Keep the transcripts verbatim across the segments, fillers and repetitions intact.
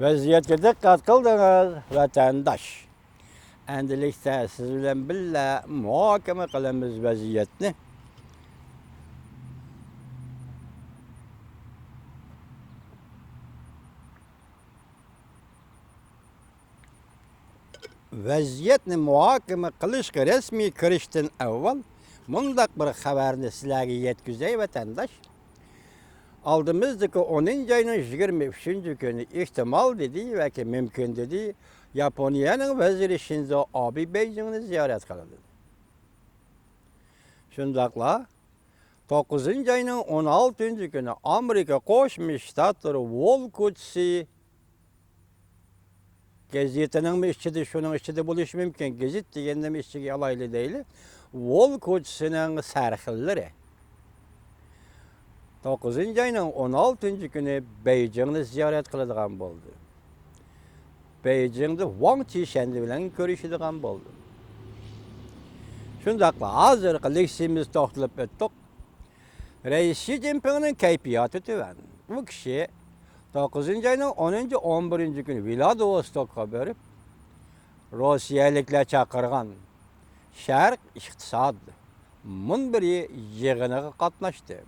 ۋەزىيەتكە دىققەت قىلدىڭىز، ۋەتەنداش. ئەندىلىكتە سىز بىلەن بىللە مۇھاكىمە قىلىمىز ۋەزىيەتنى. ۋەزىيەتنى مۇھاكىمە قىلىشقا رەسمىي كىرىشتىن ئاۋۋال مۇنداق بىر خەۋەرنى سىلەرگە يەتكۈزەي، ۋەتەنداش. ئالدىمىزدىكى ئونىنچى ئاينىڭ يىگىرمە ئۈچىنچى كۈنى ئېھتىمال دېدى ياكى مۇمكىن دېدى، ياپونىيەنىڭ ۋەزىرى شىنزو ئابې بېيجىڭنى زىيارەت قىلىدۇ. شۇنداقلا توققۇزىنچى ئاينىڭ ئون ئالتىنچى كۈنى ئامېرىكا قوشما شتاتلىرى ۋول كوچىسى گېزىتىنىڭمۇ ئىچىدە، شۇنىڭ ئىچىدە بولۇشى مۇمكىن. گېزىت دېگەننىمۇ ئىچىگە ئالايلى دەيلى. ۋول كوچىسىنىڭ سەرخىللىرى توققۇزىنچى ئاينىڭ ئون ئالتىنچى كۈنى بېيجىڭنى زىيارەت قىلىدىغان بولدى. بېيجىڭدا ۋاڭ چىشەن بىلەن كۆرۈشىدىغان بولدى. شۇنداقلا ھازىرقى لېكسىيىمىزدا توختىلىپ ئۆتتۇق. رەئىس شى جىنپىڭنىڭ كەيپىياتى تۆۋەن. ئۇ كىشى توققۇزىنچى ئاينىڭ ئونىنچى، ئون بىرىنچى كۈنى ۋلادىۋوستوكقا بېرىپ، روسىيەلىكلەر چاقىرغان شەرق ئىقتىساد مۇنبىرى يىغىنىغا قاتناشتى.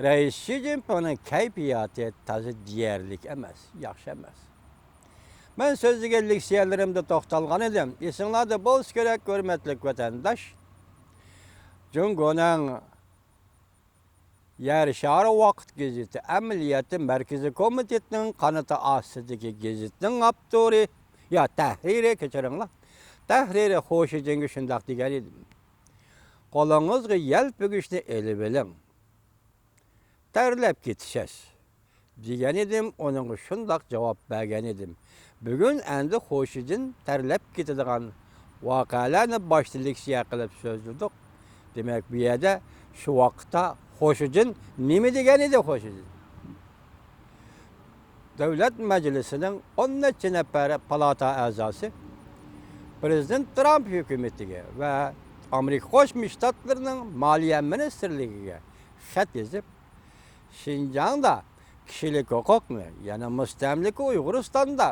رەئىس شى جىنپىڭنىڭ كەيپىياتى تازا دېيەرلىك ئەمەس، ياخشى ئەمەس. مەن سۆزلىگەن لېكسىيەلىرىمدە توختالغان ئىدىم. ئېسىڭلاردا بولسا كېرەك، ھۆرمەتلىك ۋەتەنداش. جۇڭگونىڭ يەر شارى ۋاقىت گېزىتى ئەمەلىيەتتە مەركىزىي كومىتېتنىڭ قانىتى ئاستىدىكى گېزىتنىڭ ئاپتورى، يا تەھرىرى، كەچۈرۈڭلار، تەھرىرى خو شىجىنگە شۇنداق دېگەن ئىدىم: «قولىڭىزغا يەلپۈگۈچنى ئېلىۋېلىڭ، تەرلەپ كېتىشەس» دېگەن ئىدىم، ئۇنىڭغا شۇنداق جاۋاب بەرگەن ئىدىم. بۈگۈن ئەمدى خو شىجىن تەرلەپ كېتىدىغان ۋەقەلەرنى باشتا لېكسىيە قىلىپ سۆزلىدۇق. دېمەك، بۇ يەردە شۇ ۋاقىتتا خو شىجىن نېمە دېگەن ئىدى؟ خو شىجىن دۆلەت مەجلىسىنىڭ ئون نەچچە نەپەر پالاتا ئەزاسى پىرېزىدېنت ترامپ ھۆكۈمىتىگە ۋە ئامېرىكا قوشما شتاتلىرىنىڭ مالىيە مىنىستىرلىكىگە خەت يېزىپ، شىنجاڭدا كىشىلىك ھوقۇقنى، يەنى مۇستەملىكە ئۇيغۇرىستاندا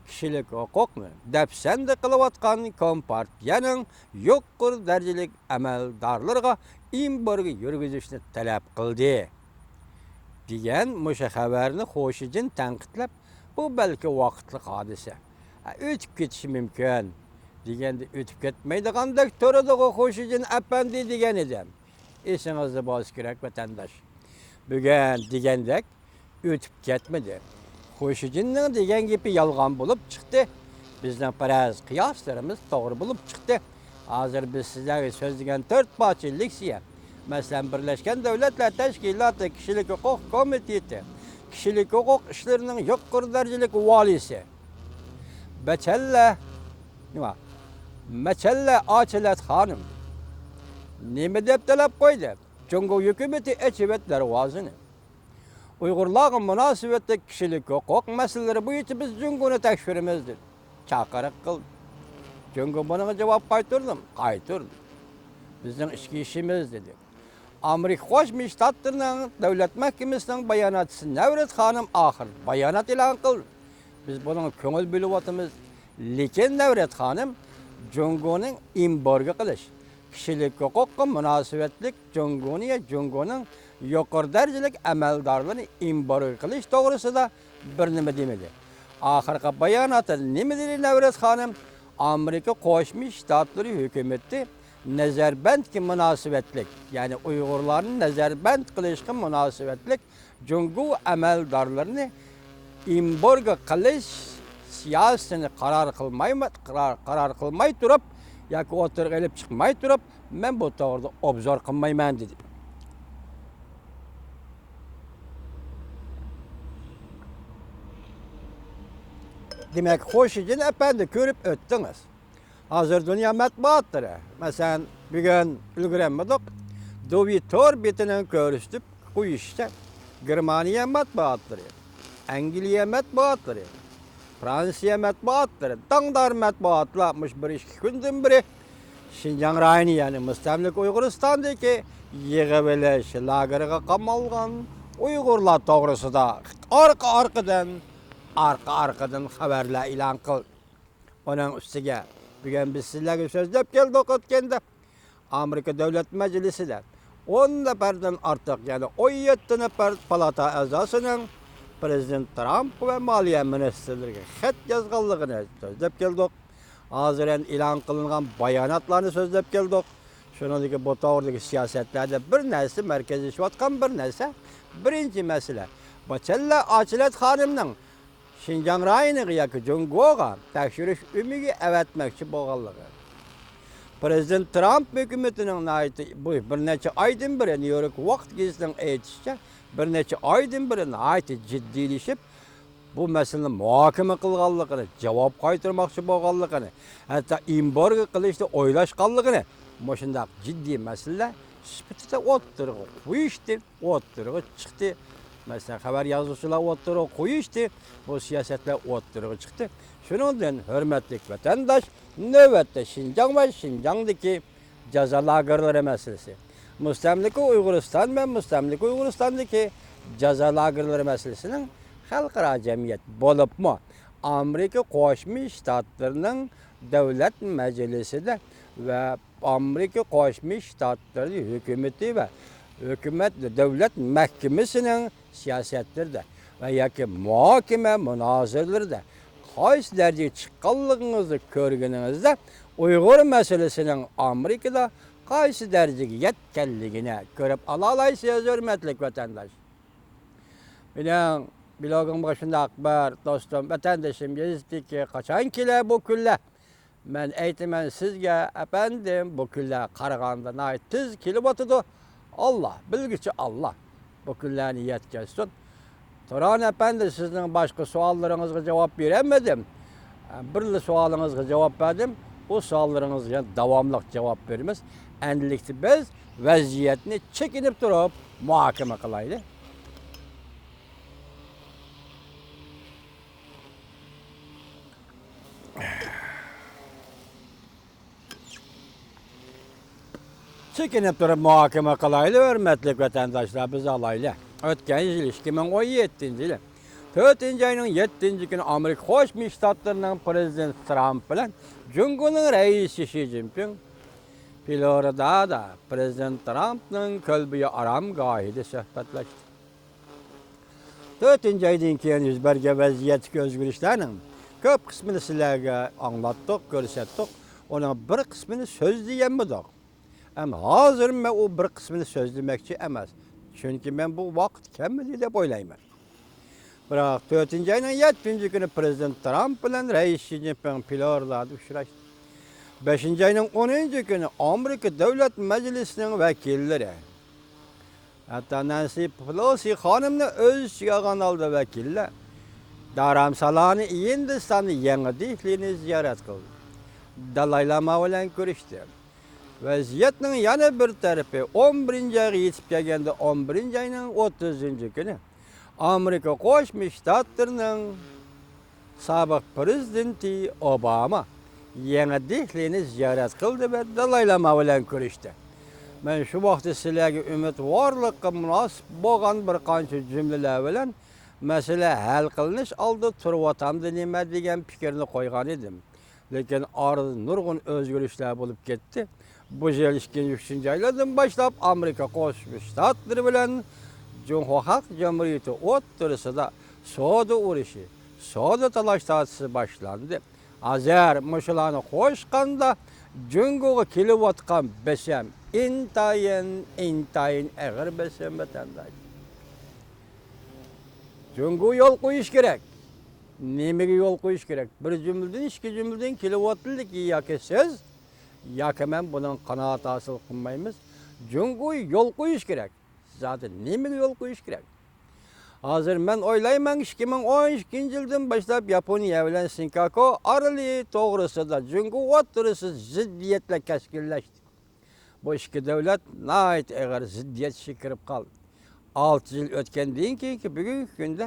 كىشىلىك ھوقۇقنى دەپسەندە قىلىۋاتقان كومپارتىيەنىڭ يۇقىرى دەرىجىلىك ئەمەلدارلىرىغا ئېمبارگو يۈرگۈزۈشنى تەلەپ قىلدى، دېگەن مۇشۇ خەۋەرنى خو شىجىن تەنقىدلەپ، «بۇ بەلكى ۋاقىتلىق ھادىسە، ئۆتۈپ كېتىشى مۇمكىن» دېگەندە، «ئۆتۈپ كەتمەيدىغاندەك تۇرىدىغۇ خو شىجىن ئەپەندى» دېگەن ئىدىم. ئېسىڭىزدە بولسا كېرەك، ۋەتەنداش. بۈگۈن دېگەندەك ئۆتۈپ كەتمىدى. خو شىجىننىڭ دېگەن گېپى يالغان بولۇپ چىقتى. بىزنىڭ پەرەز قىياسلىرىمىز توغرا بولۇپ چىقتى. ھازىر بىز سىزلەرگە سۆزلىگەن تۆت پارچە لېكسىيە، مەسىلەن، بىرلەشكەن دۆلەتلەر تەشكىلاتى كىشىلىك ھوقۇق كومىتېتى، كىشىلىك ھوقۇق ئىشلىرىنىڭ يۇقىرى دەرىجىلىك ۋالىيسى، بەچەللە، نېمە؟ مەچەللە ئاچىلەت خانىم نېمە دەپ تەلەپ قويدى؟ جۇڭگو ھۆكۈمىتى ئېچىۋەت دەرۋازىنى. ئۇيغۇرلارغا مۇناسىۋەتلىك كىشىلىك ھوقۇق مەسىلىلىرى بويىچە بىز جۇڭگونى تەكشۈرىمىز، دېدى. چاقىرىق قىلدى. جۇڭگو بۇنىڭغا جاۋاب قايتۇردىمۇ؟ قايتۇردى. بىزنىڭ ئىچكى ئىشىمىز، دېدى. ئامېرىكا قوشما شتاتلىرىنىڭ دۆلەت مەھكىمىسىنىڭ باياناتچىسى نەۋرەت خانىم ئاخىر بايانات ئېلان قىلدى. بىز بۇنىڭغا كۆڭۈل بۆلۈۋاتىمىز. لېكىن نەۋرەت خانىم جۇڭگونىڭ ئېمبارگو قىلىش، كىشىلىك ھوقۇققا مۇناسىۋەتلىك جۇڭگونى، جۇڭگونىڭ يۇقىرى دەرىجىلىك ئەمەلدارلىرىنى ئېمبارگو قىلىش توغرىسىدا بىر نېمە دېمىدى. ئاخىرقى باياناتىدا نېمە دېدى نەۋرەت خانىم؟ ئامېرىكا قوشما شتاتلىرى ھۆكۈمىتى نەزەربەندكە مۇناسىۋەتلىك، يەنى ئۇيغۇرلارنى نەزەربەند قىلىشقا مۇناسىۋەتلىك جۇڭگو ئەمەلدارلىرىنى ئېمبارگو قىلىش سىياسىتىنى قارار قىلماي، قارار، قارار قىلماي تۇرۇپ ياكى ئوتتۇرىغا ئېلىپ چىقماي تۇرۇپ، مەن بۇ توغرىدا ئوبزور قىلمايمەن، دېدى. دېمەك، خو شىجىن ئەپەندى، كۆرۈپ ئۆتتىڭىز. ھازىر دۇنيا مەتبۇئاتلىرى، مەسىلەن، بۈگۈن ئۈلگۈرەلمىدۇق، دۇۋى تور بېتىنىڭ كۆرسىتىپ قويۇشىچە، گېرمانىيە مەتبۇئاتلىرى، ئەنگلىيە مەتبۇئاتلىرى، فرانسىيە مەتبۇئاتلىرى، داڭدار مەتبۇئاتلار مۇشۇ بىر ئىككى كۈندىن بېرى شىنجاڭ رايونى، يەنى مۇستەملىكە ئۇيغۇرىستاندىكى يىغىۋېلىش لاگېرىغا قامالغان ئۇيغۇرلار توغرىسىدا ئارقا-ئارقىدىن ئارقا-ئارقىدىن خەۋەرلەر ئېلان قىلدى. ئۇنىڭ ئۈستىگە بۈگۈن بىز سىزلەرگە سۆزلەپ كەلدۇق ئۆتكەندە، ئامېرىكا دۆلەت مەجلىسىدە ئون نەپەردىن ئارتۇق، يەنى ئون يەتتە نەپەر پالاتا ئەزاسىنىڭ پىرېزىدېنت ترامپ ۋە مالىيە مىنىستىرلىرىگە خەت يازغانلىقىنى سۆزلەپ كەلدۇق. ھازىر ئەن ئېلان قىلىنغان باياناتلارنى سۆزلەپ كەلدۇق. شۇنىڭدىكى بۇ توغرىدىكى سىياسەتلەردە بىر نەرسە مەركەزلىشىۋاتقان بىر نەرسە، بىرىنچى مەسىلە، بۇ چەنلە ئاچىلەت خانىمنىڭ شىنجاڭ رايونىغا ياكى جۇڭگوغا تەكشۈرۈش ئۆمىكى ئەۋەتمەكچى بولغانلىقى. پىرېزىدېنت ترامپ ھۆكۈمىتىنىڭ ناھايىتى، بۇ بىر نەچچە ئايدىن بېرى، نيۇ يورك ۋاقىت گېزىتىنىڭ ئېيتىشىچە، بىر نەچچە ئايدىن بېرى ناھايىتى جىددىيلىشىپ، بۇ مەسىلىنى مۇھاكىمە قىلغانلىقىنى، جاۋاب قايتۇرماقچى بولغانلىقىنى، ھەتتا ئېمبارگو قىلىشنى ئويلاشقانلىقىنى، مۇشۇنداق جىددىي مەسىلىلەر سۈپىتىدە ئوتتۇرىغا قويۇشتى. ئوتتۇرىغا چىقتى. مەسىلەن، خەۋەر يازغۇچىلار ئوتتۇرىغا قويۇشتى. بۇ سىياسەتلەر ئوتتۇرىغا چىقتى. شۇنىڭدىن، ھۆرمەتلىك ۋەتەنداش، نۆۋەتتە شىنجاڭ ۋە شىنجاڭدىكى جازا لاگېرلىرى مەسىلىسى، مۇستەملىكە ئۇيغۇرىستان ۋە مۇستەملىكە ئۇيغۇرىستاندىكى جازا لاگېرلىرى مەسىلىسىنىڭ خەلقئارا جەمئىيەت، بولۇپمۇ ئامېرىكا قوشما شتاتلىرىنىڭ دۆلەت مەجلىسىدە ۋە ئامېرىكا قوشما شتاتلىرى ھۆكۈمىتى ۋە ھۆكۈمەت، دۆلەت مەھكىمىسىنىڭ سىياسەتلىرىدە ۋە ياكى مۇھاكىمە مۇنازىرىلىرىدە قايسى دەرىجىگە چىققانلىقىڭىزنى كۆرگىنىڭىزدە، ئۇيغۇر مەسىلىسىنىڭ ئامېرىكىدا قايسى دەرىجىگە يەتكەنلىكىنى كۆرۈپ ئالالايسىز، ھۆرمەتلىك ۋەتەنداش. مېنىڭ بىلوگۇمغا شۇنداق بىر دوستۇم، ۋەتەندىشىم يېزىپتىكى، قاچان كېلە بۇ كۈنلەر؟ مەن ئېيتىمەن سىزگە، ئەپەندىم، بۇ كۈنلەر قارىغاندا ناھايىتى تېز كېلىۋاتىدۇ. ئاللا، بىلگۈچى ئاللا بۇ كۈنلەرنى يەتكۈزسۇن. تۇران ئەپەندى، سىزنىڭ باشقا سوئاللىرىڭىزغا جاۋاب بېرەلمىدىم. بىرلا سوئالىڭىزغا جاۋاب بەردىم. ئۇ سوئاللىرىڭىزغا يەنە داۋاملىق جاۋاب بېرىمىز. ئەمدىلىكتە بىز ۋەزىيەتنى چېكىنىپ تۇرۇپ مۇھاكىمە قىلايلى. چېكىنىپ تۇرۇپ مۇھاكىمە قىلايلى، ھۆرمەتلىك ۋەتەنداشلار، بىز ئالايلى. ئۆتكەن يىل، ئىككى مىڭ ئون يەتتىنچى يىل، تۆتىنچى ئاينىڭ يەتتىنچى كۈنى ئامېرىكا قوشما شتاتلىرىنىڭ پىرېزىدېنتى ترامپ بىلەن جۇڭگونىڭ رەئىسى شى جىنپىڭ فلورىدادا پىرېزىدېنت ترامپنىڭ كۆل بويى ئارامگاھىدا سۆھبەتلەشتى. تۆتىنچى ئايدىن كېيىن يۈز بەرگەن ۋەزىيەتتىكى ئۆزگىرىشلەرنىڭ كۆپ قىسمىنى سىلەرگە ئاڭلاتتۇق، كۆرسەتتۇق. ئۇنىڭ بىر قىسمىنى سۆزلىيەلمىدۇق. ئەمما ھازىر مەن ئۇ بىر قىسمىنى سۆزلىمەكچى ئەمەس. چۈنكى مەن بۇ ۋاقىت كەلمىدى دەپ ئويلايمەن. بىراق، تۆتىنچى ئاينىڭ يەتتىنچى كۈنى پىرېزىدېنت ترامپ بىلەن رەئىس شى جىنپىڭ فلورىدادا ئۇچراشتى. بەشىنچى ئاينىڭ ئونىنچى كۈنى ئامېرىكا دۆلەت مەجلىسىنىڭ ۋەكىللىرى، ھەتتا نەنسى پېلوسى خانىمنى ئۆز ئىچىگە ئالغان ھالدا ۋەكىللەر دارامسالانى، ھىندىستاننى، يېڭى دېھلىنى زىيارەت قىلدى. دالاي لاما بىلەن كۆرۈشتى. ۋەزىيەتنىڭ يەنە بىر تەرىپى، ئون بىرىنچى ئايغا يېتىپ كەلگەندە، ئون بىرىنچى ئاينىڭ ئوتتۇزىنچى كۈنى ئامېرىكا قوشما شتاتلىرىنىڭ سابىق پىرېزىدېنتى ئوباما يېڭى دېھلىنى زىيارەت قىلدى ۋە دالاي لاما بىلەن كۆرۈشتى. مەن شۇ ۋاقىتتا سىلەرگە ئۈمىدۋارلىققا مۇناسىپ بولغان بىر قانچە جۈملىلەر بىلەن مەسىلە ھەل قىلىنىش ئالدىدا تۇرۇۋاتامدۇ نېمە دېگەن پىكىرنى قويغان ئىدىم. لېكىن ئارىدا نۇرغۇن ئۆزگىرىشلەر بولۇپ كەتتى. بۇ يىل ئىككىنچى، ئۈچىنچى ئايلاردىن باشلاپ ئامېرىكا قوشما شتاتلىرى بىلەن جۇڭخۇا خەلق جۇمھۇرىيىتى ئوتتۇرىسىدا سودا ئۇرۇشى، سودا تالاش-تارتىشى باشلاندى. ھازىر مۇشۇلارنى قوشقاندا، جۇڭگوغا كېلىۋاتقان بېسىم ئىنتايىن، ئىنتايىن ئېغىر بېسىم، ۋەتەنداش. جۇڭگو يول قويۇش كېرەك. نېمىگە يول قويۇش كېرەك؟ بىر جۈملىدىن، ئىككى جۈملىدىن كېلىۋاتىدۇ ياكى سىز، ياكى مەن بۇنىڭ قانائەت ھاسىل قىلمايمىز. جۇڭگو يول قويۇش كېرەك. زادى نېمىگە يول قويۇش كېرەك؟ ھازىر مەن ئويلايمەن، ئىككى مىڭ ئون ئىككىنچى يىلدىن باشلاپ ياپونىيە بىلەن سىنكاكو ئارىلى توغرىسىدا جۇڭگو ئوتتۇرىسىدا زىددىيەتلەر كەسكىنلەشتى. بۇ ئىككى دۆلەت ناھايىتى ئېغىر زىددىيەت ئىچىگە كىرىپ قالدى. ئالتە يىل ئۆتكەندىن كېيىنكى بۈگۈنكى كۈندە،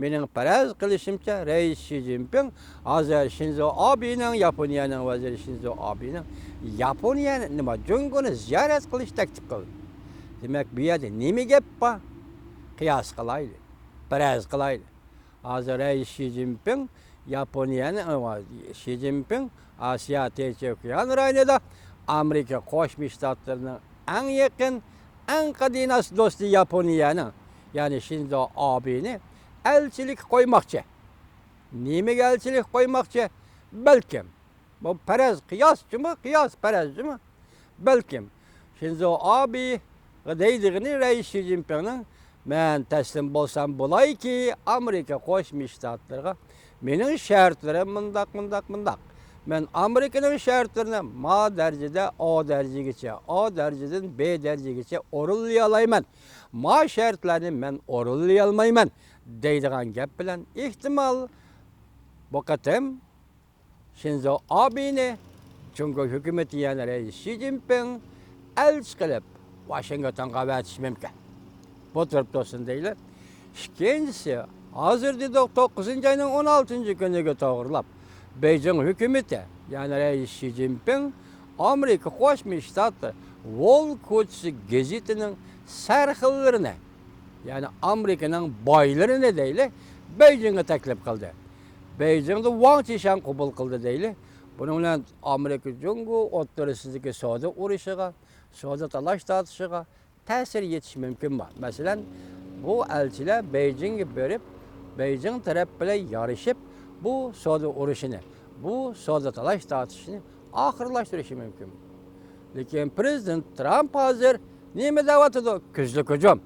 مېنىڭ پەرەز قىلىشىمچە، رەئىس شى جىنپىڭ ھازىر شىنزو ئابېنىڭ، ياپونىيەنىڭ ۋەزىرى شىنزو ئابېنىڭ ياپونىيەنى، نېمە، جۇڭگونى زىيارەت قىلىش تەكلىپ قىلدى. دېمەك، بۇ يەردە نېمە گەپ بار؟ قىياس قىلايلى، پەرەز قىلايلى. ھازىر رەئىس شى جىنپىڭ ياپونىيەنى، شى جىنپىڭ ئاسىيا تىنچ ئوكيان رايونىدا ئامېرىكا قوشما شتاتلىرىنىڭ ئەڭ يېقىن، ئەڭ قەدىناس دوستى ياپونىيەنىڭ، يەنى شىنزو ئابېنى ئەلچىلىككە قويماقچى. نېمىگە ئەلچىلىككە قويماقچى؟ بەلكىم، بۇ پەرەز قىياس جۇمۇ، قىياس پەرەز جۇمۇ. بەلكىم، شىنزو ئابېغا دەيدىغىنى رەئىس شى جىنپىڭنىڭ، مەن تەسلىم بولسام بولايكى، ئامېرىكا قوشما شتاتلىرىغا مېنىڭ شەرتلىرىم مۇنداق، مۇنداق، مۇنداق. مەن ئامېرىكىنىڭ شەرتلىرىنى ما دەرىجىدە، ئا دەرىجىگىچە، ئا دەرىجىدىن بې دەرىجىگىچە ئورۇنلىيالايمەن. ما شەرتلەرنى مەن ئورۇنلىيالمايمەن دەيدىغان گەپ بىلەن، ئېھتىمال، بۇ قېتىم شىنزو ئابېنى جۇڭگو ھۆكۈمىتى، يەنى رەئىس شى جىنپىڭ ئەلچى قىلىپ ۋاشىنگتونغا ئەۋەتىشى مۇمكىن. بۇ تۇرۇپ تۇرسۇن دەيلى. ئىككىنچىسى، ھازىر دېدۇق، توققۇزىنچى ئاينىڭ ئون ئالتىنچى كۈنىگە توغرىلاپ، بېيجىڭ ھۆكۈمىتى، يەنى رەئىس شى جىنپىڭ ئامېرىكا قوشما شتاتى ۋول كوچىسى گېزىتىنىڭ سەرخىللىرىنى، يەنى ئامېرىكىنىڭ بايلىرىنى دەيلى، بېيجىڭغا تەكلىپ قىلدى. بېيجىڭدا ۋاڭ چىشەن قوبۇل قىلدى دەيلى. بۇنىڭ بىلەن ئامېرىكا جۇڭگو ئوتتۇرىسىدىكى سودا ئۇرۇشىغا، سودا تالاش تارتىشىغا تەسىر يېتىشى مۇمكىنمۇ؟ مەسىلەن، بۇ ئەلچىلەر بېيجىڭغا بېرىپ، بېيجىڭ تەرەپ بىلەن يارىشىپ، بۇ سودا ئۇرۇشىنى، بۇ سودا تالاش تارتىشىنى ئاخىرلاشتۇرۇشى مۇمكىن. لېكىن پرېزىدېنت ترامپ ھازىر نېمە دەۋاتىدۇ؟ كۈزلۈك ھۇجۇم.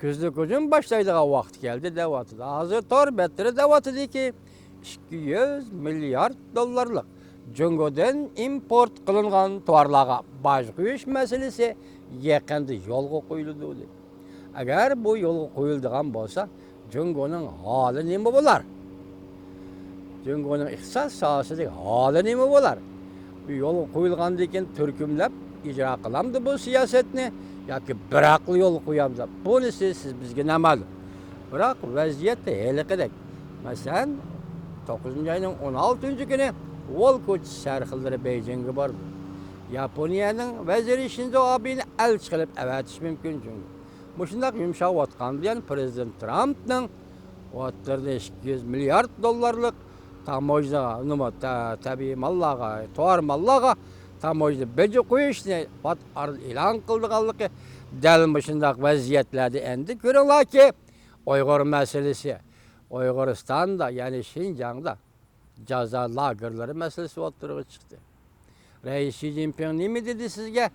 كۈزلۈك ھۇجۇم باشلايدىغان ۋاقتى كەلدى دەۋاتىدۇ. ھازىر تور بەتلىرى دەۋاتىدۇكى، ئىككى يۈز مىليارد دوللارلىق جۇڭگودىن ئىمپورت قىلىنغان تاۋارلارغا باج قويۇش مەسىلىسى يېقىندا يولغا قويۇلىدۇ دەپ. ئەگەر بۇ يولغا قويۇلىدىغان بولسا، جۇڭگونىڭ ھالى نېمە بولار؟ جۇڭگونىڭ ئىقتىساد ساھەسىدىكى ھالى نېمە بولار؟ بۇ يولغا قويۇلغاندىن كېيىن تۈركۈملەپ ئىجرا قىلامدۇ بۇ سىياسەتنى ياكى بىراقلا يولغا قويامدۇ؟ بۇنىسى سىز بىزگە نامەلۇم. بىراق ۋەزىيەت ھېلىقىدەك. مەسىلەن، توققۇزىنچى ئاينىڭ ئون ئالتىنچى كۈنى ۋول كوچىسى سەرخىللىرى بېيجىڭغا باردى. ياپونىيەنىڭ ۋەزىرى شىنزو ئابېنى ئەلچى قىلىپ ئەۋەتىش مۇمكىن جۇڭگو. مۇشۇنداق يۇمشاۋاتقان بىلەن پرېزىدېنت ترامپنىڭ ئوتتۇرىدا ئىككى يۈز مىليارد دوللارلىق تاموژنا، نېمە، تە-، تەبىئىي ماللارغا، تاۋار ماللارغا تاموژنا بېجى قويۇشنى پات ئارىدا ئېلان قىلىدىغانلىقى دەل مۇشۇنداق ۋەزىيەتلەردە ئەمدى كۆرۈڭلاركى، ئۇيغۇر مەسىلىسى، ئۇيغۇرىستاندا، يەنى شىنجاڭدا جازا لاگېرلىرى مەسىلىسى ئوتتۇرىغا چىقتى. رەئىس شى جىنپىڭ نېمە دېدى سىزگە؟